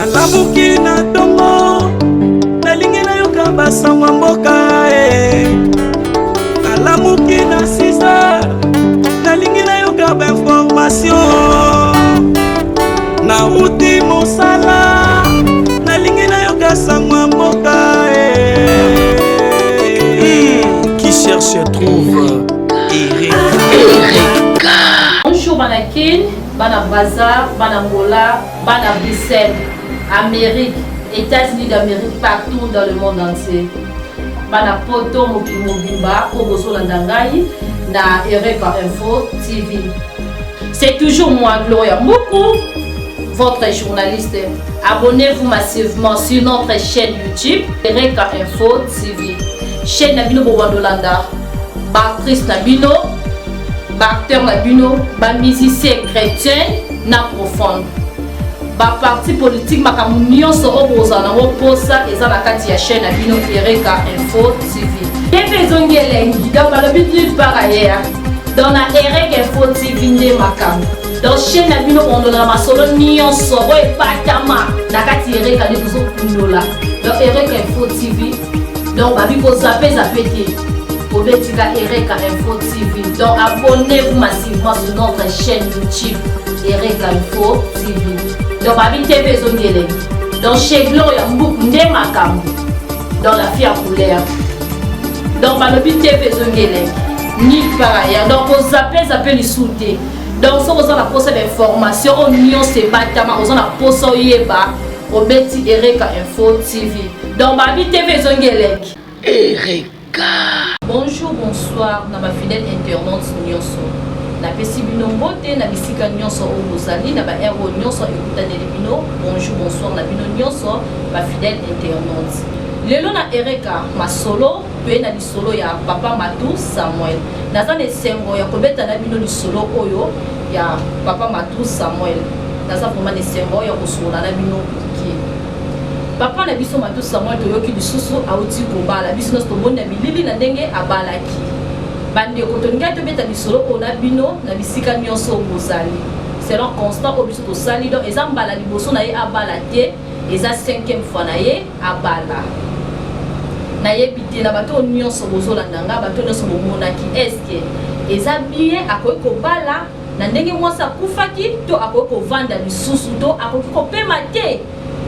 Nalamuki na tongo, nalingi nayoka basango ya mboka eh. Nalamuki na 6 heures, nalingi nayoka bainformation. Nauti mosala, nalingi nayoka sango ya mboka eh. Qui cherche trouve. Ereka. Ereka. Bonjour bana Kin, bana Brazza, bana Angola, bana Bruxelles, Amérique, États-Unis d'Amérique, partout dans le monde entier. Bana Poto, mokili mobimba, oyo bozolanda ngai na Ereka Info TV. C'est toujours moi, Gloria Mbuku, votre journaliste. Abonnez-vous massivement sur notre chaîne YouTube Ereka Info TV. Chaîne na bino bobandolanda, ba actrice na bino, ba acteur na bino, ba musicien chrétien na profonde. Ba parti politique makambo nyonso oyo bozala nango posa eza na kati ya chaîne na bino Ereka Info TV. TV ezongi elengi, donc balobi nulle part ailleurs. Donc na Ereka Info TV nde makambo. Donc chaîne na bino bondolaka masolo nyonso oyo ebatama na kati Ereka nde tozokundola. Donc Ereka Info TV, donc babi kozape zape te. Obetika Ereka Info TV. Donc abonnez-vous massivement sur notre chaîne YouTube Ereka Info TV. Donc babi TV ezongi elengi. Donc chez Gloria Mbuku nde makambo. Dans la fille à couleur. Donc balobi TV ezongi elengi. Nulle part ailleurs. Donc ozape zape lisusu te. Donc soki oza na posa ba information oyo nyonso ebatama, oza na posa oyeba, obeti Ereka Info TV. Donc babi TV ezongi elengi. Ereka. Bonjour, bonsoir na ba fidèle internautes nyonso. Napesi bino mbote na bisika nyonso oyo bozali na ba heure oyo nyonso ekutaneli bino. Bonjour, bonsoir na bino nyonso ba fidèle internautes. Lelo na Ereka masolo toye na lisolo ya papa Matou Samuel. Naza na esengo ya kobeta na bino lisolo oyo ya papa Matou Samuel. Naza vraiment na esengo ya kosolola na bino moke. Papa na biso Matou Samuel, toyoki lisusu auti kobala. Biso nyonso tomoni na bilili na ndenge abalaki. Bandeko, tolingaki tobeta lisolo oyo na bino na bisika nyonso bozali. Selon constat oyo biso tosali, donc eza mbala liboso na ye abala te, eza cinquième fois na ye abala. Nayebi te na bato oyo nyonso bozolanda nga, bato nyonso bomonaki, est-ce eza bien akoki kobala na ndenge mwasi akufaki, to akoki kovanda lisusu, to akoki kopema te?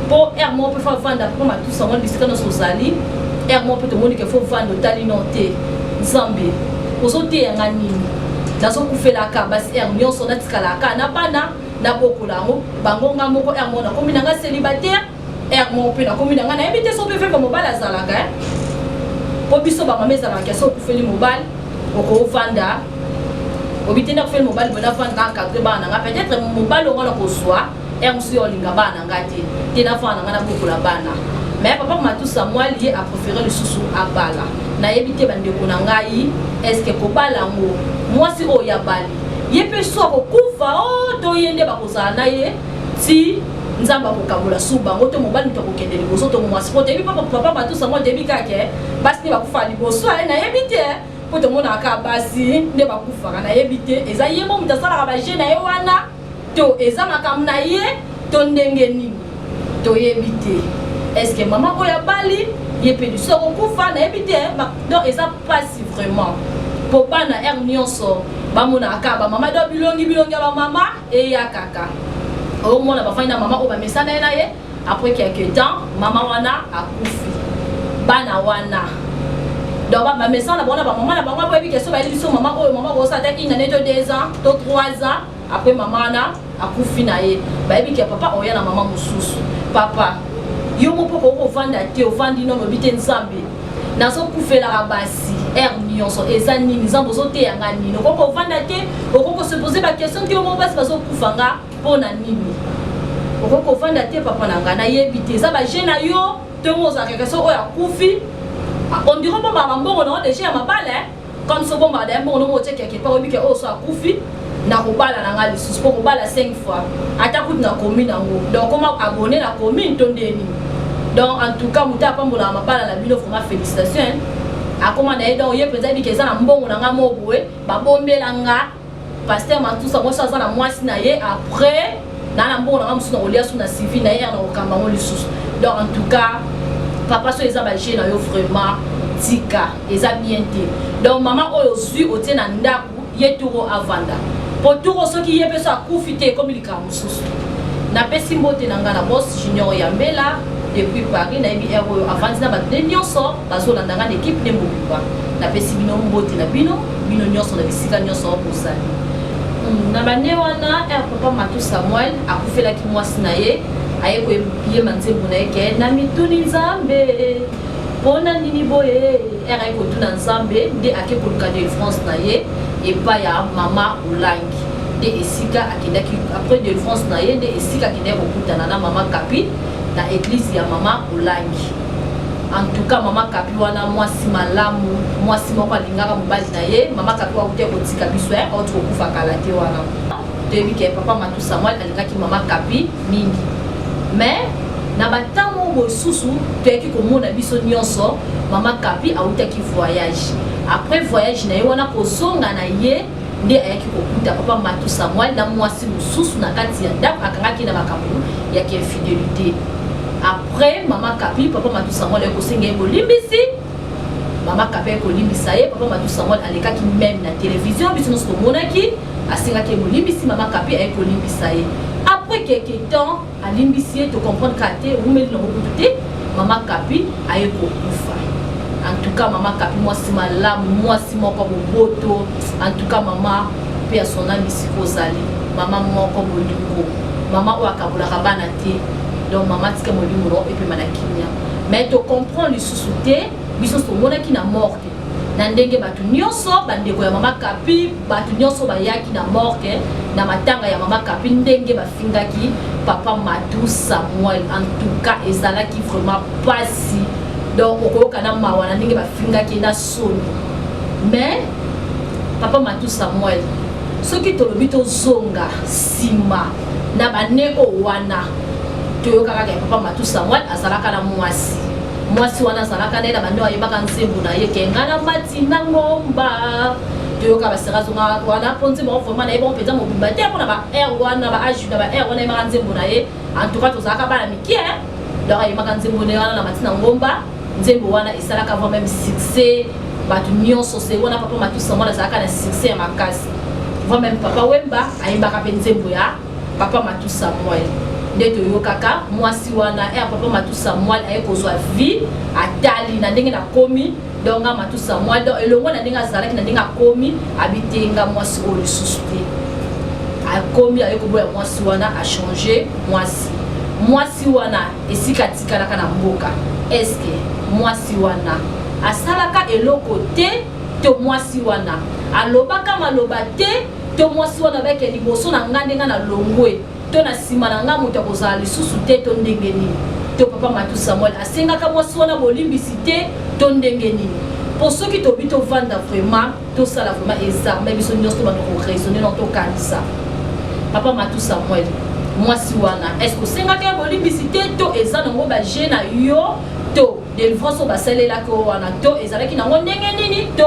Mpo heure moko mpe faut avanda. Mpo Matou Samuel, bisika nyonso ozali, heure moko mpe tomoni ke faut vanda. Otali no te, Nzambe ozoteya nini? Nazokufelaka basi heure nyonso, natikalaka na bana, nabokola yango bango nga moko. Heure moko nakomi na nga célibataire, heure moko mpe nakomi na nga, nayebi te so mpe veve mobali azalaka. Mpo biso bamama ezalaka so okufeli mobali, okovanda obi te, nakufeli mobali boye, navanda na encadre bana na nga. Peut-être mobali ongo na kozwa heure mosusu yo olinga bana na nga te, te navanda na nga, nabokola bana. Mais papa Matou Samuel, ye apréféré lisusu abala. Nayebi te, bandeko na ngai, est-ce kobala yango, mwasi oyo abali, ye mpe so akokufa o to ye nde bakozala na ye ti Nzambe akokabola su bango, to mobali moto akokende liboso to mwasi? Po toyebi papa Matou Samuel, toyebi kaka basi nde bakufa liboso. Nayebi te, mpo tomonaka kaka basi nde bakufaka. Nayebi te, eza ye mo moto asalaka baje na ye wana, to eza makambo na ye, to ndenge nini, toyebi te. Est-ce mama oyo abali, ye mpe liso akokufa? Nayebi te. Donc eza mpasi vraiment, mpo bana heure nyonso bamonaka kaka bamama. Donc bilongi bilongi ya bamama eya kaka, omona bafandi na mama oyo bamesana ye na ye. Après quelque temps, mama wana akufi, bana wana donc bamesana bango na bamama na bango. Boyebi ke so bayebi biso mama oyo, mama akosala ata une année to 2 ans to 3 ans, après mama wana akufi na ye, bayebi ke papa oya na mama mosusu. Papa, yo moko mpo kovanda te, ovandi nono, obi te, Nzambe, nazokufelaka basi heure nyonso, eza nini? Nzambe ozoteyanga nini? Okoki kovanda te, okoki kose poser baquestion te yo moko, basi bazokufa nga mpo na nini? Okoki kovanda te, papa na ngai? Nayebi te, eza baje na yo ntongo ozalaka keke so oyo akufi, on dirait bombaka bambongo nango déjà ya mabala. Comme so bombaka da mbongo nongo, otie quelque part, oyebi ke oyo so akufi, nakobala na ngai lisusu, mpo kobala 5 fois ata kutu na commune yango. Donc koma abonné na commune to ndeni. Donc en tout cas, moto apambolaka mabala na bino, vraiment félicitation. Akoma na ye, donc ye mpenza yebi ke eza na mbongo na ngai mo boye babombela nga. Pasteur Matusa, mwasi aza na mwasi na ye, après Na na mbongo na nga mosusu nakolia su na suivi na ye na kokamba yango lisusu. Donc en tout cas papa, so eza bajeu na yo, vraiment tika, eza bien te. Donc mama oyo ozwi otie na ndako ye, turo avanda po turo soki ye mpe so akufi te, ekomi likambo mosusu. Napesi mbote na ngai na boss Junior Yambela depuis Paris. Nayebi heure oyo avandi na bato nde nyonso bazolanda ngai na équipe nde mobimba. Napesi bino mbote na bino, bino nyonso na bisika nyonso bozali. Na bane wana, heure papa Matu Samuel akufelaki mwasi na ye, aye koyemba nzembo na ye ke na mituni Nzambe mpona nini boye. Heure aye kotuna Nzambe, nde ake koluka délivrance na ye epai ya mama Olangi. Nde esika akendaki après délivrance na ye, nde esika akendaki kokutana na mama Kapi na église ya mama Olangi. En tout cas mama Kapi wana mwasi malamu, mwasi moko alingaka mobali na ye. Mama Kapi wakuti kotika biso, auti kokufa kala te. Wana toyebi ke papa Matu Samuel alingaki mama Kapi mingi, mais na batango mosusu toyaki komona biso nyonso, mama Kapi autaki voyage. Après voyage na ye wana, kozonga na ye nde ayaki kokuta papa Matu Samuel na mwasi mosusu na kati ya ndako. Akangaki na makambo ya infidélité. Après mama Kapi, papa Matu Samuel aye kosenga ye bolimbisi. Mama Kapi aye kolimbisa ye. Papa Matu Samuel alekaki même na télévision, biso nyonso tomonaki, asengaki ye bolimbisi. Mama Kapi aye kolimbisa ye après quelque temps. Alimbisi ye, tocomprendre kaka te, ewumeli nango kutu te, mama Kapi aye kokufa. En tout cas mama Kapi mwasi malamu, mwasi moko boboto. En tout cas mama mpe ya son âme esika ozali, mama moko bolingo, mama oyo akabolaka bana te. Donc mama, tika molimo no epema na kimia. Mais tocomprendre lisusu te, biso tomonaki na morgue na ndenge bato nyonso, bandeko ya mama Kapi, bato nyonso bayaki na morgue na matanga ya mama Kapi, ndenge bafingaki papa Matu Samuel. En tout cas ezalaki vraiment pasi. Donc okoyoka na mawa na ndenge bafingaki na soni. Mais papa Matu Samuel, soki tolobi tozonga nsima na bane oyo wana, toyoka kaka ya papa Matu Samuel azalaka na mwasi. Mwasi wana azalaka na ye na bande ayebaka nzembo na ye ke ngai na mati na ngomba. Toyoka basera zonga wana mpo nzembo yango vraiment nayebako mpenza mobimba te, mpona ba heure wana, ba âge na ba heure wana ayebaka nzembo na ye. En tout cas tozalaka bana mike. Donc ayebaka nzembo na ye wana na mati na ngomba. Nzembo wana esalaka vraiment même succès, bato nyonso se wana. Papa Matu Samuel azalaka na succès ya makasi, vraiment même papa Wemba ayembaka mpe nzembo ya papa Matu Samuel. Nde toyokaka mwasi wana, heure papa Matu Samuel aye kozwa vie, atali na ndenge nakomi. Donc nga Matu Samuel, donc elongo na ndenge azalaki, na ndenge akomi, abitenga mwasi oyo lisusu te. Akomi aye koboya mwasi wana, achange mwasi. Mwasi wana esika atikalaka na mboka, est-ce mwasi wana asalaka eloko te, to mwasi wana alobaka maloba te, to mwasi wana bake liboso na nga ndenge na longwe, to na nsima na nga moto akozala lisusu te, to ndenge nini, to papa Matu Samuel asengaka mwasi wana bolimbisi te, to ndenge nini? Mpo soki tobi tovanda vraiment, tosala vraiment examen, biso nyonso tobanda koraisonner na tokanisa, papa Matu Samuel, mwasi wana, est ce que osengaka ye bolimbisi te, to eza nango bajeu na yo, to délivrance oyo basalelaki oyo wana, to ezalaki nango ndenge nini, to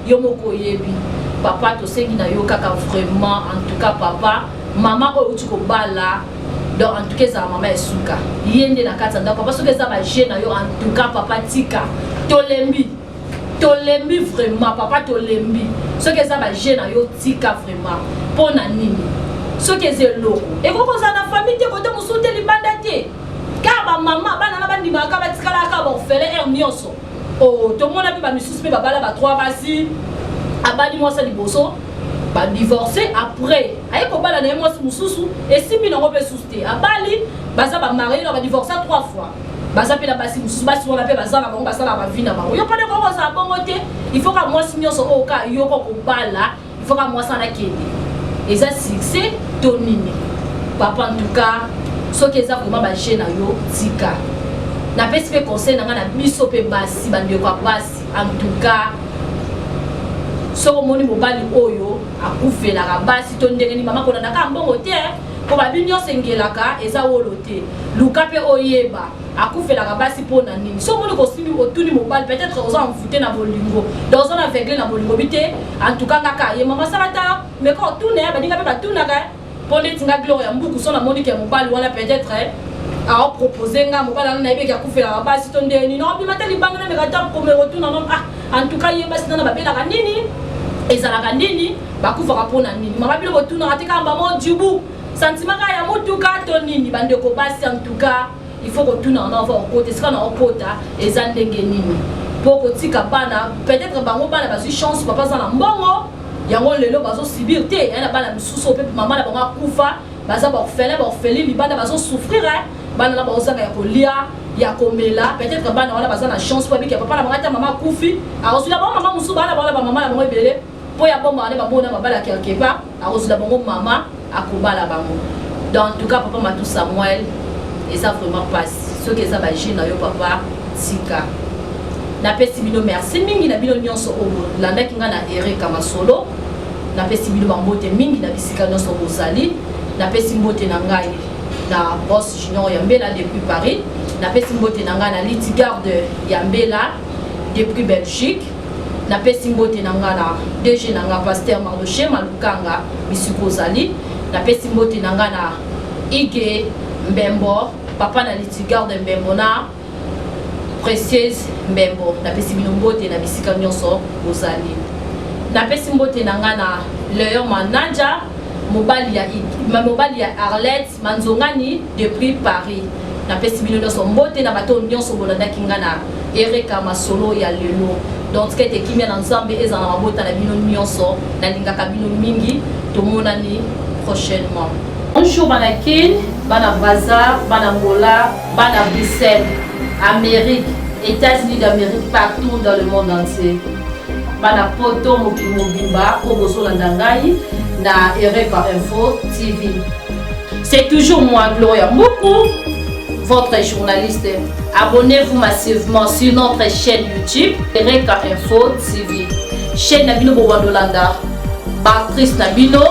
yo moko oyebi? Papa, tosengi na yo kaka vraiment, en tout cas papa, mama oyo outi kobala, donc en tout cas ezala mama esuka ye nde na kati ya ndako. Papa, soki eza bajeu na yo, en tout cas papa, tika, tolembi, tolembi vraiment papa, tolembi. Soki eza bajeu na yo, tika vraiment. Mpo na nini? Soki eza eloko ekoki kozala na famille te, kote mosusu te, libanda te, kaka bamama bana na bandimaka, batikalaka kaka baorphelin heure nyonso. Oh, tomona mpe bamisusu mpe babala ba trois basi. Abali mwasi ya liboso, badivorce, après aye kobala na ye mwasi mosusu, esimbi nango mpe susu te. Abali, baza bamarie na badivorce trois fois, baza mpe na basi mosusu. Basi wana mpe baza na bango, basalaka bavie na bango. Yo mpona kongo ozala bongo te. Il faut ka mwasi nyonso oyo ka yoko kobala, il faut ka mwasi wana kende eza succès to nini? Papa, en tout cas soki eza vraiment bajeu na yo, tika. Napesi mpe conseil na ngai na biso mpe basi, bandeko ya basi. En tout cas soki omoni mobali oyo akufelaka basi to ndenge nini, mama, kolandaka mbongo te, mpo babi nyonso engelaka eza wolo te. Luka mpe oyeba akufelaka basi mpo na nini. So omoni kosimbi, otuni mobali, peut-être oza envoûté na bolingo, donc oza na aveugle na bolingo bi te. En tout cas ngaka ye mama, sala ta meka otuna ya baninga mpe batunaka. Mpo neti nga Gloria Mbuku, so namoni ke mobali wana peut-être aopropose nga mobali wana, nayebi eke akufelaka basi to ndenge nini, obima te libanda, nameka ta komero tuna no. Ah, en tout cas ye basi nana babelaka nini, ezalaka nini, bakufaka mpona nini? Mama, bino botunaka te kaka mbamo jubu sentiment kaka ya motuka to nini? Bandeko basi, en tout cas il faut kotuna wana ova okota esika na okota eza ndenge nini, mpo kotika bana. Peut-être bango bana bazwi chance, papa aza na mbongo, yango lelo bazosubir te. Ya na bana misusu mpe mama na bango akufa, baza baorphelin, baorpheline libanda, bazosouffrir, bana na baozanga ya kolia, ya komela. Peut-être bana wana baza na chance mpo abiki papa na bango, ata mama akufi, akozwila bango mama mosusu. Bana bango na bamama na bango ebele, mpo ya bomba wana bamona babala quelque part, akozwila bango mama, akobala bango. Donc en tout cas, papa Matu Samuel, eza vraiment pasi. Soki eza bajeune na yo, papa, tika. Napesi bino merci mingi na bino nyonso oyo bolandaki ngai na Ereka Masolo. Napesi bino bambote mingi na bisika nyonso bozali. Napesi mbote na ngai na Boss Junior ya Mbela depuis Paris. Napesi mbote na ngai na Litigarde ya Mbela depuis Belgique. Napesi mbote na ngai na DG na ngai, Pasteur Mardoche Malukanga, bisika ozali. Napesi mbote na ngai na Ige Mbembo, papa na Litigarde Mbembo na Précieuse Mbembo. Napesi bino mbote na bisika nyonso bozali. Napesi mbote na ngai na Leon Mananja, mobali ya Arlette Manzongani depuis Paris. Napesi bino nyonso mbote na bato nyonso bolandaki ngai na Ereka Masolo ya lelo. Donc tika ete kimia na Nzambe ezala na mabota na bino nyonso. Nalingaka bino mingi, tomonani prochainement. Bonjour bana Kin, bana Brazza, bana Angola, bana Bruxelles, Amérique, États-Unis d'Amérique, partout dans le monde entier, bana poto, mokili mobimba oyo bozolanda ngai na Ereka Info TV. C'est toujours moi, Gloria Mbuku, votre journaliste. Abonnez-vous massivement sur notre chaîne YouTube Ereka Info TV, chaîne na bino bobandolanda baactrice na bino,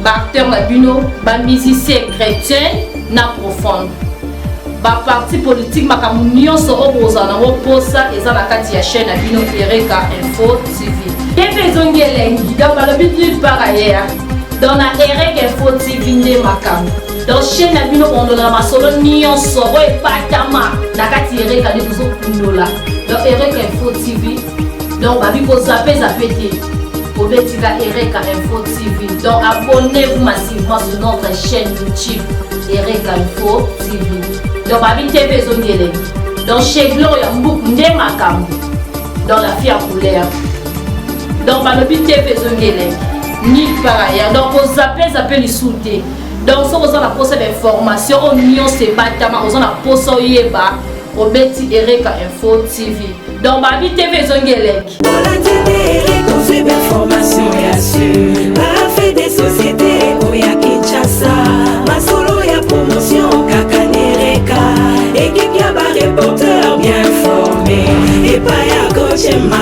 baacteur na bino, bamusicien chrétien na profonde, baparti politique, makambo nyonso oyo bozala nango mposa eza na kati ya chaîne na bino Ereka Info TV. Tv ezongi elengi, donc balobi nulle part ailleurs, donc na Ereka Info TV nde makambo. Donc chaîne na bino bondola na masolo nyonso oyo ebatama na kati Ereka nde tozokundola. Donc Ereka Info TV, donc babi kozape zape te, obetika Ereka Info TV. Donc abonnez-vous massivement sur notre chaîne YouTube Ereka Info TV. Donc babi TV ezongi elengi, donc chez Gloria Mbuku nde makambo, dans la fille à couleur. Donc balobi TV ezongi elengi nulle part ailleurs, donc kozape zape lisusu te. Donc soki oza na posa bainformation oyo nyonso ebatama, oza na posa oyeba, obeti Ereka Info TV. Donc babi TV ezongi elengi. Ozwi bainformation ya sur bafe de société oya Kinshasa, masolo ya promotion kaka nereka, équipe ya bareporter bien formé epai ya Kochema.